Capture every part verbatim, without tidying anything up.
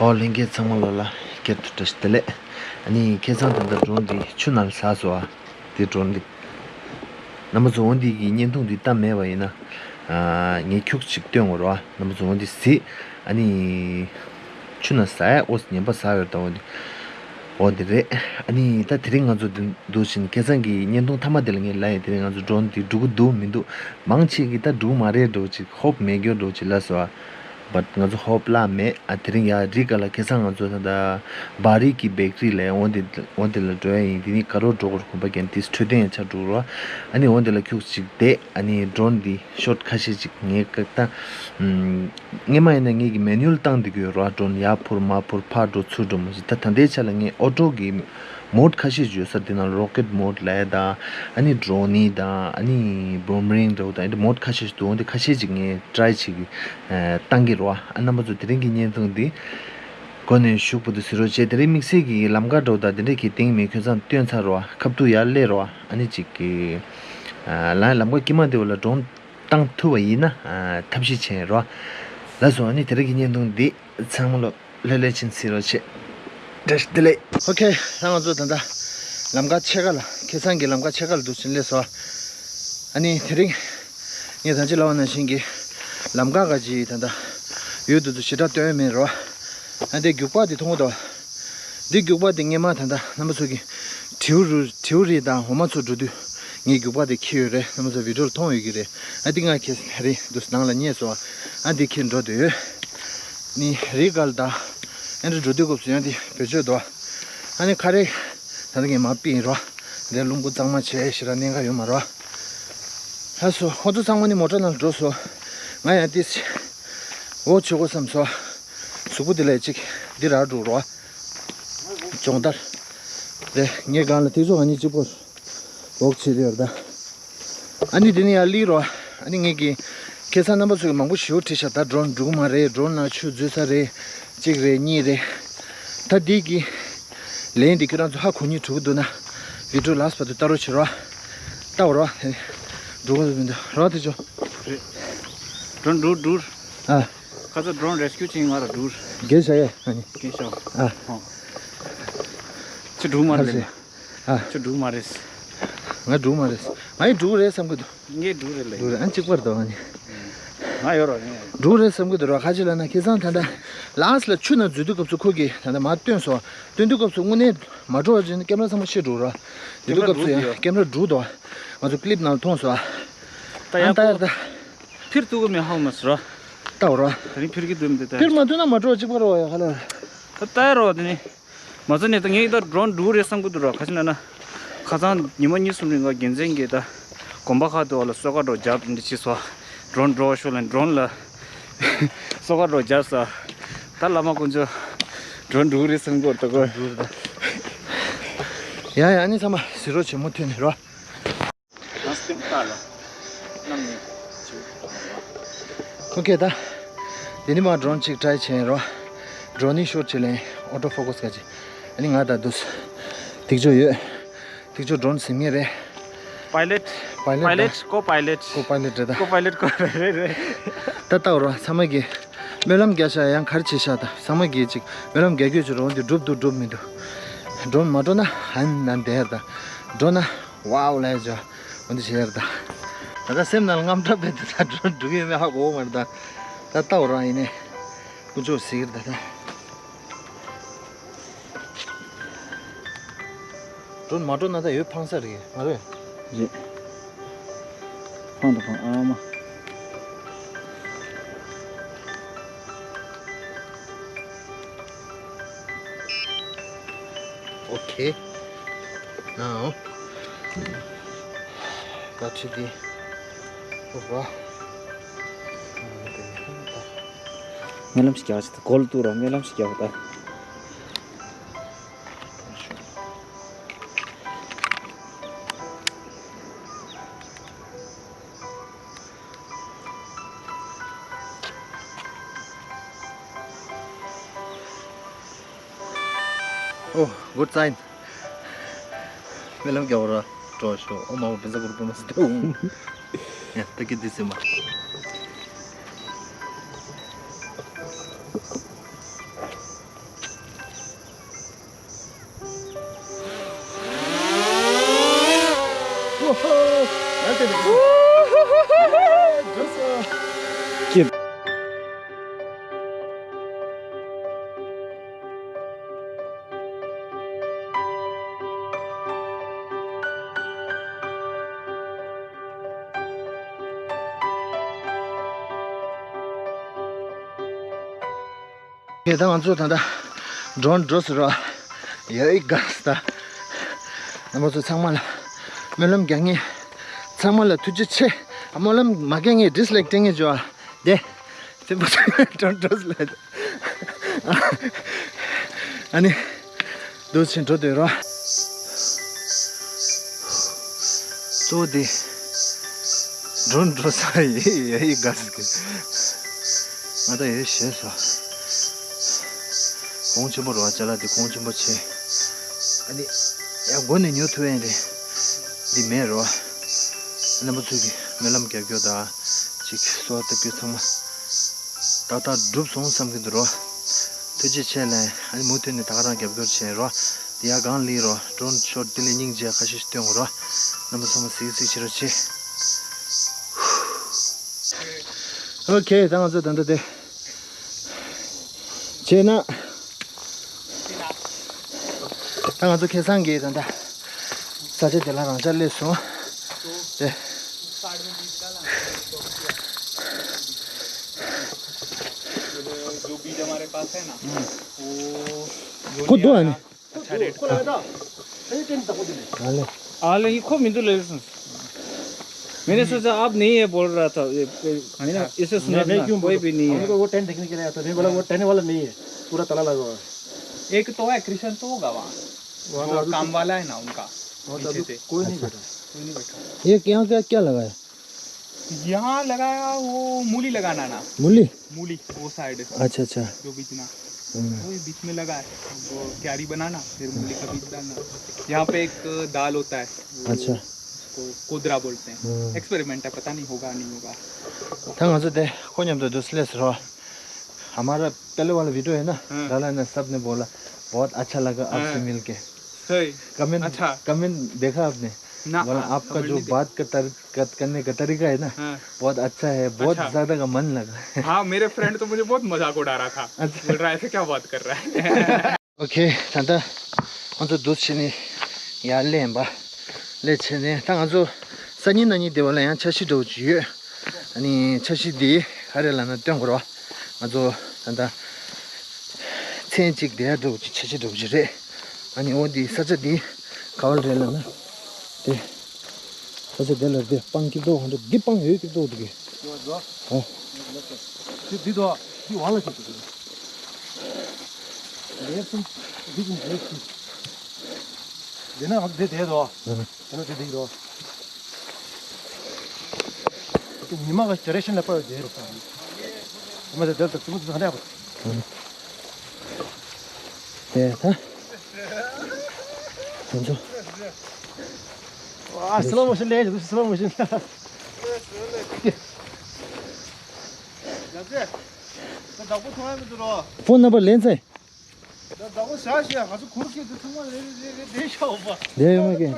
ཨོ་ལྷན་རྒྱས་ཚང་མ་ལོ་ལ་བསྐྱར་དུ་བཀྲ་ཤིས་བདེ་ལེགས། ཨ་ནི་ཁ་སང་ད་ལྟ་drone་འདི་ཆུ་ནང་ལ་ཟགས་སོང་ཨ། དེ་drone་འདི། རྣམ་པ་ཚོ་འོ་འདི་གི་བརྙན་ཐུང་འདི་བལྟས་མེད་པ་ཡིན་ན། ཨ། ངས་ཁྱུག་ཅིག་སྟོན་དགོས་རེད་བ། རྣམ་པ་ཚོ་འོ་འདི་གཟིགས། ཨ་ནི། ཆུ་ནང་ཟགས་ཡ་ཨོ་ཉན་པ་ཟགས་ཡོད་ད་འོ་འདི། འོ་འདི་རེད། ཨ་ནི་ད་དེ་རིང་ང་ཚོ་འདི་འདུག་བཞིན་ཁ་སང་གི་བརྙན་ཐུང་མཐའ་མ་དེ་ལ་ངས་ལབ་ཡ། དེ་རིང་ང་ཚོ་drone་འདི་འགྲོ་གི་འདུག་མི་འདུག་མང་ཆེ་གིས་ད་འགྲོ་གི་མ་རེད་འགྲོ་ཅིག hope་མེད་རྒྱུ་འགྲོ་ཅིག་ལབ་སོང་ཨ། But་ང་ཚོ་hope་བརླག་མེད། ཨ་དེ་རིང་ཡ་རི་ཀ་ལ་ཁ་སང་ང་ཚོ་ད་ལྟ་བ་རི་གི་བེག་རི་ལ་འོ་དེ་འོ་དེ་ལ་འགྲོ་ཡ་ཡིན། དེ་ནི་ཀ་རོ་འགྲོ་དགོས་རེད། གོམ་པ་རྒྱག་དེ་འཕྲོད་བསྟེན་ཡ་ཆ་འགྲོ་རོགས། ཨ་ནི་འོ་དེ་ལ་ཁྱུག་ཅིག་བསྡད། ཨ་ནི་drone་འདི་shot་ཁ་ཤས་ཅིག་ངས་བཀག་ད། སྔོན་མ་ཡིན་ན་ངེད་ཀྱི་manual་བཏང་བསྡད་ཀྱི་ཡོད་རེད་བ། drone་ཡར་འཕུར་མར་འཕུར་ཕར་འགྲོ་ཚུར་འགྲོ་མ་ཟེར། ད་ད་ལྟའི་ཆ་ལ་ངས་auto་གི་mode་ཁ་ཤས་ཅིག་ཡོད་ས་དེ་ནང་rocket mode་ལབ་ཡ་དང་། ཨ་ནི་drone་ནི་དང་། ཨ་ནི་boomerang་འདྲ་བོ་དང་། ཨ་ནི་mode་ཁ་ཤས་ཤིག་འདུག་འོ་འདི་ཁ་ཤས་ཅིག་ངས་try་བྱེད་ཀྱི་བཏང་གི་རེད་བ། ཨ་རྣམ་པ་ཚོ་དེ་རིང་གི་བརྙན་ཐུང་འདི་གོ་ནས་ཞུགས་པོ་འདུག་ཟེར་རོགས་བྱས། དེ་རིང་དམིགས་བསལ་གྱི་ལམ་ཁ་འདྲ་བོ་དང་དེ་འདྲས་ཀྱི་སྟེང་མེད། ཁྱོད་ཚང་སྟོན་ཚར་རེད་བ། ཁ་ཐུག་ཡར་སླེབས་རེད་བ། ཨ་ནི་ཅིག་གི་ལམ་ཁ་དཀྱིལ་མ་དེ་བ་ལ་drone་བཏང་ཐུབ་པ་ཡིན་ན་ཨ་ཐབས་ཤེས་བྱས་རོགས། ལགས་སོ། ཨ་ནི་དེ་རིང་གི་བརྙན་ཐུང་འདི་ཚང་མ་ལོ་ལྷོད་ལྷོད་ཕྱིན་ཟེར་རོགས་བྱེད། བཀྲ་ཤིས་བདེ་ལེགས། ཨོ་ཁེ། ད་ང་ཚོ་ད་ལྟ་ལམ་ཁ་ཕྱེད་ཀ་ལ། ཁ་སང་གི་ལམ་ཁ་ཕྱེད་ཀ་ལ་འདུག་ཕྱིན་སླེབས་སོང་། ཨ་ནི་དེ་རིང་ངས་ད་ཅི་ལབ་པ་ནང་བཞིན་གྱི་ལམ་ཁ་ག་ཅི་ད་ལྟ་ཡོད་འདུག་ཚོ་ཞེ་དྲག་སྟོན་མེད་རོགས། ཨ་འདི་རྒྱུག་པ་དེ་མཐོང་གི་འདུག་འདི་རྒྱུག་པ་དེ་སྔོན་མ་ད་ལྟ་རྣམ་པ་ཚོ་གི་དྲེའུ་རུ་དྲེའུ་རེ་དང་འོ་མ་ཚོ་འགྲོ་དུས་ངས་རྒྱུག་པ་དེ་འཁྱེར་ཡོད་རེད། རྣམ་པ་ཚོ་བི་ཌིའོ་ལ་མཐོང་ཡོད་ཀྱི་རེད། ཨ་འདི་ང་ཁྱེད་རེད་འདུག་ནང་ལ་རྙེད་སོང་། ཨ་འདི་འཁྱེར་འགྲོ་འདོད་ཡོད། ནི་རི་ག་ལ་ད་ཨ་འདྲ་འགྲོ་དུས་སྐབས་སུ་ཡང་འདི་བེད་སྤྱོད་འདུག་ཨ་ནི་ཁ་རེ་ད་ལྟ་ངས་མར་ཕུད་ཡིན་རོགས། འདི་རླུང་བུ་གཙང་མ་བྱས་ཞེ་དྲག་གནད་འགག་ཡོད་མ་རེད། ལགས་སོ། ཁོ་ཚོ་ཚང་མ་ནི་མོ་ཊ་ནང་ལ་འགྲོ་སོང་། ང་ཡང་ཏིས་འོ་བྱེད་དགོས་བསམ་སོང་། གཟུགས་པོ་དེ་ལས་ཅིག་འདི་རག་འགྲོ་རོགས། སྦྱོང་བརྡར་རེད། ངའི་སྒང་ལ་ཏིས་ཚོ་ང་གཉིས་གཅིག་པོ་འོག་བྱེད་དེ་ཡོད་ད། ཨ་ནི་དེ་ནི་ཡར་སླེབས་རོགས། ཨ་ནི་ངེད་ཀྱི་ཁ་སང་རྣམ་པ་ཚོ་གི་མང་པོ་ཞེ་པོ་བྲིས་ཤག་ད་ཌོ་རོན་འགྲོ་གི་མ་རེད། ཌོ་རོན་ནང་ཆུ་འཛུལ་ས་རེད། གཅིག་རེད། གཉིས་རེད། ད་འདི་གི་ལན་འདི་ཁྱོད་རང་ཚོ་ཧ་གོ་སྙིང་བྲོ་གི་འདུག་ན་བི་ཌིའོ་ལཱསི་བར་དུ་ལྟ་རོགས་བྱེད་རོགས། ལྟ་བ་རོགས། འགྲོ་གི་མི་འདུག་རོགས་དེ་ཚོ། རེད། ཌོ་རོན་འགྲོ་འགྲོ། ཨ། ཁ་ཚ་ཌོ་རོན་རེ་སི་ཀིའུ་བྱེད་ང་ར་འགྲོ། རྒྱལ་བྱ་ཡས་ཨ་ནི། རྒྱལ་བྱ། ཨ། ཨོ། ཁྱོད་འགྲོ་མ་ཧ་རེད། ཟེ། ཨ། ཁྱོད་འགྲོ་མ་རེད། ང་འགྲོ་མ་རེད། ང་ཡི་འགྲོ་རེད་བསམ་གི་འདུག་ངས་འགྲོ་རེད་ལ། འགྲོ་རེད། ཨ་གཅིག་པར་དང་ཨ་ནི། ང་ཡོད་རོགས་ཡིན། འགྲོ་རེད་བསམ་གི་འདུག་རོགས། ཁ་ཅིག་ལ་ན་ཁ་སང་ད་ལྟ་ལཱསི་ལ་ཆུ་ནང་འཛུལ་དུས་སྐབས་སུ་ཁོ་གིས་ད་ལྟ་མར་བཏོན་སོང་། བཏོན་དུས་སྐབས་སུ་དངོས་གནས་མ་འགྲོ་བ་ཅིག་ནི་ཀེམ་ར་ཚང་མ་ཤི་འགྲོ་རོགས། འཛུལ་དུས་སྐབས་སུ་ཡང་ཀེམ་ར་འགྲོ་འདུག་ང་ཚོ་ཀི་ལིབ་ནང་ལ་མཐོང་སོང་། ད་ཡང་ད་ཡར་ད། ཕིར་ཐུག་གི་མེད་ཧ་མ་སི་རོ། ལྟ་བ་རོ། ད་རིང་ཕིར་གི་འདུག་མི་འདུག་ད། ཕིར་མ་ཐུག་ན་མ་འགྲོ་གཅིག་པ་རོ་ཡ་ཁ་ལ། ད་ལྟ་རོ་དེ་ནི། མ་ཚད་ནས་ད་ངས་ད་ཌོ་རོན་འགྲོ་རེད་བསམ་གི་འདུག་རོ། ཁ་ཅིག་ན་ན། ཁ་སང་ཉི་མ་གཉིས་གསུམ་རིང་ག་རྒྱལ་མཚན་གྱིས་ད། དགོན་པ་ཁག་ཏུ་བ་ལ་སོ་ཁ་འགྲོ་རྒྱབ་འདི་བྱས་སོ། ཌོ་རོན་འགྲོ་ཤོག་ལ་ཌོ་རོན་ལ། སོ་ཁ་འགྲོ་རྒྱབ་ས། ད་བླ་མ་དཀོན་མཆོག་ཌོ་རོན་འགྲོ་རེད་བསམ་གི་འདུག་གོ། ཡ་ཡ་ཨ་ནི་ཚང་མ་ཟི་རོ་ཆེན་མོ་ཐོན་ནས་རོ། ཨོ་ཁེ་ད། དེ་ནི་མ་ཌོ་རོན་གཅིག་ཊ་རའི་བྱས་རོ། ཌོ་རོན་ནི་ཤོཊ་བྱས་ལེན་ཨོ་ཊོ་ཕོ་ཀས་ག་ཅི། ཨ་ནི་ང་ད་དུས། ཐིག་ཅོ་ཡོད། ཐིག་ཅོ་ཌོ་རོན་ཟིན་ངེས་རེད། པའི་ལེཊ། པའི་ལེཊ་པའི་ལེཊ་ད། ཀོ་པའི་ལེཊ། ཀོ་པའི་ལེཊ་རེད་ད། ཀོ་པའི་ལེཊ་ཀོ་རེད་རེད། ད་ལྟ་རོ་ཚང་མ་གི་སྨོན་ལམ་རྒྱག་ཤག་ཡང་ག་རེ་བྱེད་ཤག་ད་ཚང་མ་གི་ཅིག་སྨོན་ལམ་རྒྱག་རྒྱུ་ཅིག་རོ་འདི་འགྲུབ་འདུག་འགྲུབ་མི་འདུག་ཌོ་རོན་མ་འགྲོ་ན་ཧན་ན་འདེར་ད། འགྲོ་ན། ཝའོ་ལས་ཇོ། འོ་འདི་བྱས་ར་ད། ད་ལྟ་སེམས་ནང་ལ་དངངས་སྐྲག་བས་ད་ད་འགྲོ་འགྲོ་གི་ཡོད་མེད་ཧ་གོ་མ་རེད་ད། ད་ལྟ་འོ་རང་ཡིན་ནས། ཀུན་སྤྱོད་ཟེར་གི་རེད་ད་ད། འགྲོ་མ་འགྲོ་ན་ད་ཡོད་ཕངས་ས་རེད་མ་རེད། རེད། ཕངས་དང་ཕངས་ཨ་མ། Okay. Now. ད་ཆུ་དེ། ཨོ་བ། སྨོན་ལམ་ཞིག་རྒྱག་ཆེད་དུ་གོལ་ཏུ་ར་སྨོན་ལམ་ཞིག་རྒྱག་ད། Oh, good sign. སྨོན་ལམ་རྒྱག་ར་འགྲོ་ཤོག་ཨོ་མ་འོ་བེ་ཛ་གུ་རུ་པེ་མ་སི་ཏེ་ཨུ། ཡ་ད་ཀི་དི་སི་མ། ཀྱེ། ཁྱེད་ད་ང་ཚོ་ད་ལྟ་ཌོན་འགྲོ་ཟེར་རོ། ཡ་ཨི་དགའ་ས་ད། རྣམ་པ་ཚོ་ཚང་མ་ལ་སྨོན་ལམ་རྒྱག་ངེས། ཚང་མ་ལ་ཐུགས་རྗེ་ཆེ། སྨོན་ལམ་མ་རྒྱག་ངེས་ཌིས་ལའིག་སྤྲད་ངེས་བྱོས་ཨ། དེ། ཕྱིན་པ་ཚོ་ཌོན་འགྲོ་ཟེར་ལ། ཨ་ནི། འདུག་ཕྱིན་འགྲོ་སྡོད་རོགས། གཙོ་བོ་དེ། ཌོན་འགྲོ་ས་ཡི་ཡ་ཡི་དགའ་ཟེར་གི། ང་ད་ཡ་ཞེས་སོ། གོང་ཆེན་པོ་རོ་ཅ་ལག་དེ་གོང་ཆེན་པོ་ཆེ། ཨ་ནི། ཡ་མགོ་ནས་ཉོ་ཐུབ་ཡ་རེད། འདི་མེད་རོ། རྣམ་པ་ཚོས་ཀྱི་སྨོན་ལམ་རྒྱབ་སྐྱོར་དང་། ཅིག་གསོལ་བ་བཏབ་རྒྱུ་ཚང་མ། ཏག་ཏག་འགྲུབ་སོང་བསམ་གྱི་འདུག་རོ། ཐུགས་རྗེ་ཆེ་ལགས། ཨ་ནི་མུ་མཐུད་ནས་ད་ག་རང་རྒྱབ་སྐྱོར་བྱེད་རོ། དེ་ཡར་སྒང་ལི་རོ། ཌོན་ཤོཊ་དེ་ལས་སྙིང་རྗེ་ཁ་ཤས་ཤིག་སྟོན་དགོས་རོ། རྣམ་པ་ཚང་མ་གཟིགས་གཟིགས་བྱེད་རོགས་བྱེད། ཨོ་ཁེ། ད་ང་ཚོ་ད་ལྟ་དེ། བྱས་ན། ད་ང་ཚོ་ཁ་སང་གི་ད་ལྟ་ས་ཆ་དེ་ལ་རང་འཇགས་སླེབས་སོང་། དེ། जो बीज हमारे पास है ना, वो जो ཁོ་འདུག་ཨ་ནི། अच्छा रेट। हाँ ले। हाँ ले, ये खूब मिंदु ले लेसन। मैंने सोचा आप नहीं है बोल रहा था, ये, ये, है ना, इसे सुना मैं, मैं था, क्यों कोई बोलूं? भी नहीं है। हमको वो टेंट देखने के लिए आया था, मैं बोला, "वो टेंट वाला नहीं है, पूरा ताला लगा हुआ है।" एक तो है, क्रिश्चियन तो होगा वहाँ। वहाँ तो वो अभी काम तो वाला है ना उनका, वहाँ तो पीछे अभी से। कोई नहीं बैठा। कोई नहीं बैठा। ये यहाँ क्या, क्या लगा है? यहाँ लगाया वो मूली लगाना ना। मूली? मूली, वो साइड। अच्छा, अच्छा। जो बीच ना, हम्म। वही बीच में लगा है। वो क्यारी बनाना, फिर मूली का बीज डालना। यहाँ पे एक दाल होता है, वो अच्छा। उसको कोदरा बोलते हैं। हम्म। एक्सपेरिमेंट है, पता नहीं होगा, नहीं होगा। ད་ང་ཚོ་དེ་ཁོ་མཉམ་དུ་འདུག་སླེབས་སོང་རོ། हमारा पहले वाला वीडियो है ना, हाँ। डाला है ना, सबने बोला, "बहुत अच्छा लगा आपसे हाँ। मिलके।" सही। कमेंट, अच्छा। कमेंट देखा आपने? ना, बोला, हाँ, "आपका कमेंट जो नहीं देखा। बात का तर-, कत-, करने का तरीका है ना, हाँ। बहुत अच्छा है, बहुत अच्छा। ज्यादा का मन लगा।" हाँ, मेरे फ्रेंड तो मुझे बहुत मजाक उड़ा रहा था। अच्छा। बोल रहा है, "ऐसे क्या बात कर रहा है?" ཨོ་ཁེ། ད་ལྟ་ང་ཚོ་འདུག་བྱས་ནས་ཡར་སླེབས་པ། སླེབས་བྱས་ནས་ད་ང་ཚོ་སང་ཉིན་གནངས་ཉིན་དེ་བ་ལ་ཡང་འཆར་གཞི་འདྲ་བོ་ཅིག་ཡོད། ཨ་ནི་འཆར་གཞི་འདི་ག་རེ་ལབ་ན་སྟོན་དགོས་རེད་བ། ང་ཚོ་ད་ལྟ་མཚན་གཅིག་བསྡད་ཡ་འདྲ་བོ་ཅིག་འཆར་གཞི་འདྲ་བོ་ཅིག་རེད། ཨ་ནི་འོ་འདི་ས་ཆ་འདི་ག་བ་རེད་ལབ་ན། དེ། ས་ཆ་དེ་ལ་དེ་སྤང་སྐྱིད་ཏོག་ཧོན་ཏོ་འདི་སྤང་ཡོད་སྐྱིད་ཏོག་འདུག་གི། ཨོ། འདི་འདི་དོ། འདི་བ་ལ་ཅིག་འདུག་གི། ལེབ་སུ། འདི་ཀུན་ལེབ་སུ། འདི་ན་འདི་དེ་དོ། ཨ། དེ་ན་དེ་འདི་དོ། ཉི་མ་ག་ཇེ་རེ་ཤན་ལ་པ་དེ་རོ་ས། ཉི་མ་དེ་དེ་ལ་ཙུམ་ཙུམ་ཧ་ལས་པ། དེ་ད། ཁོང་ཚོ། ཨ། སི་ལོ་མོ་ཤན་ལས། སི་ལོ་མོ་ཤན། ཕོན་ནམ་བར་ལེན་ཚེ། དེ་ཡོད་མ་ཀན།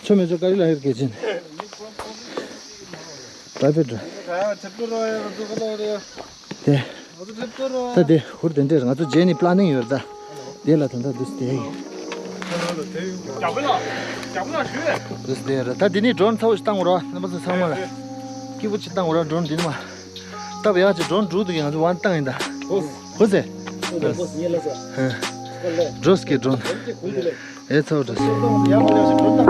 ཆོ་མེ་ཆོ་ཀ་རི་ལ་ཧེར་གེ་ཅན། པ་ཕེ་ཏྲ། དེ། ད་དེ་ཧུར་དེ་འདྲས་ང་ཚོ་རྗེས་ནི་པླ་ནིང་ཡོད་ད། དེ་ལ་ད་ད་དུས་དེ་ཡིན། དུས་དེ་ར། ད་དེ་ནི་ཌོན་ཚ་བོ་ཞིག་བཏང་རོགས། རྣམ་པ་ཚོ་ཚང་མ་ལ་སྐྱིད་པོ་ཅིག་བཏང་རོགས། ཌོན་འདི་ནི་མ་སྟབས་ཡག་ཅིག་ཌོན་འགྲུལ་དུ་ང་ཚོ་ཝན་བཏང་ཡིན་ད། ཧུ་ཟེ། ཌོན་སྐྱེ་ཌོན། ཨེ་ཚོ་འགྲོ་སོང་།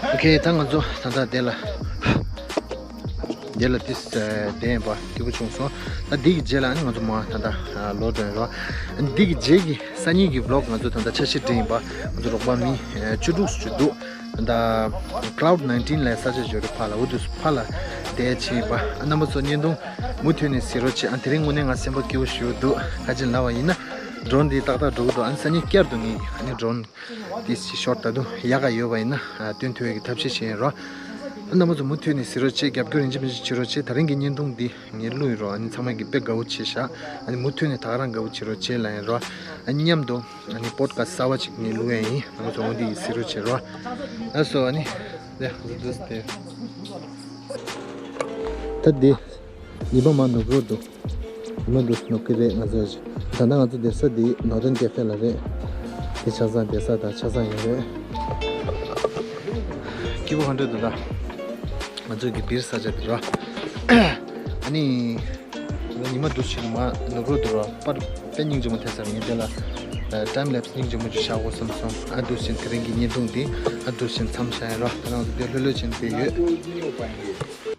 ཨོ་ཁེ། ད་ང་ཚོ་ད་ལྟ་དེ་ལ། འདི་ལ་ཏིས་བསྡད་ཡིན་པ་སྐྱིད་པོ་བྱུང་སོང་། ད་འདི་གི་རྗེས་ལ་ཨ་ནི་ང་ཚོ་མ་ད་ལྟ་ལོག་འགྲོ་ཡིན་རོ། འདི་གི་རྗེས་ཀྱི་སང་ཉིན་གྱི་ཝི་ལོག་ང་ཚོ་ད་ལྟ་འཆར་གཞི་སྒྲིག་ཡིན་པ། ང་ཚོ་རོགས་པ་མི་བཅུ་དྲུག་ཙམ་འདུག་ད་Cloud nineteen ལ་ས་ཆ་ཞིག་ཡོད་རེད། ཕར་ལ་འུ་དུ་ཕར་ལ་བསྡད་བྱས་ཡིན་པ། ཨ་རྣམ་པ་ཚོ་བརྙན་ཐུང་མུ་མཐུད་ནས་གཟིགས་རོགས་བྱེད། ཨ་དེ་རིང་དངོས་གནས་ང་སེམས་པ་སྐྱིད་པོ་ཞིག་འདུག་ག་ཅི་ལབ་པ་ཡིན་ན་ཌོ་རོན་འདི་ཏག་ཏག་འགྲོ་གི་འདུག་ཨ་ནི་སང་ཉིན་བསྐྱར་དུ་ངས་ཨ་ནི་ཌོ་རོན་དེ་ཤོར་ད་དུང་ཡག་ག་ཡོད་པ་ཡིན་ན་ཨ་སྟོན་ཐུབ་ཡག་གི་ཐབས་ཤེས་བྱས་ཡིན་རོ། ཨ་རྣམ་པ་ཚོ་མུ་མཐུད་ནས་གཟིགས་རོགས་བྱེད། རྒྱབ་སྐྱོར་ཡིན་གཅིག་མིན་གཅིག་བྱེད་རོགས་བྱེད། ད་རིང་གི་བརྙན་ཐུང་འདི་ངས་བླུགས་ཡིན་རོ། ཨ་ནི་ཚང་མ་གིས་དཔེ་དགའ་པོ་བྱས་ཤག་ཨ་ནི་མུ་མཐུད་ནས་ད་ག་རང་དགའ་པོ་བྱེད་རོགས་བྱེད་ལབ་ཡིན་རོ། ཨ་ནི་མཉམ་དུ་ཨ་ནི་པོ་ཌི་ཁ་སི་གསར་པ་ཅིག་ངས་བླུགས་ཡ་ཡིན། རྣམ་པ་ཚོ་འོ་འདི་གཟིགས་རོགས་བྱེད་རོ། ལགས་སོ། ཨ་ནི་ལགས་སོ། ད་འདི་ཉི་མ་མ་ནུབ་རོགས་འདུག་ཉི་མ་འདུག་ནུབ་ཀྱི་རེད། ང་ཚོ་ད་ལྟ་ང་ཚོ་བསྡད་ས་འདི་ནོར་ཊརན་ཀེ་ཧྥེ་ལ་རེད། འདི་ཆ་ཚང་བསྡད་ས་དང་ཆ་ཚང་ཡིན་རེད། སྐྱིད་པོ་ག་འདྲ་འདུག་ད་ང་ཚོ་གི་སྦིར་ས་ཆ་འདི་རོ། ཨ་ནི་ཉི་མ་འདུག་ཕྱིན་མ་ནུབ་རོགས་འདུག་རོ། པར་དཔེ་སྙིང་རྗེ་མོ་ཐེབས་ས་རེད། ངས་དེ་ལ་ཊའིམ་ལེབ་སི་སྙིང་རྗེ་མོ་ཅིག་བཞག་དགོས་བསམ་སོང་། ཨ་འདུག་ཕྱིན་དེ་རིང་གི་བརྙན་ཐུང་འདི་ཨ་འདུག་ཕྱིན་མཚམས་བཞག་ཡིན་རོ། ད་ང་ཚོ་འདི་ལྷོད་ལྷོད་ཕྱིན་བསྡད་ཡོད།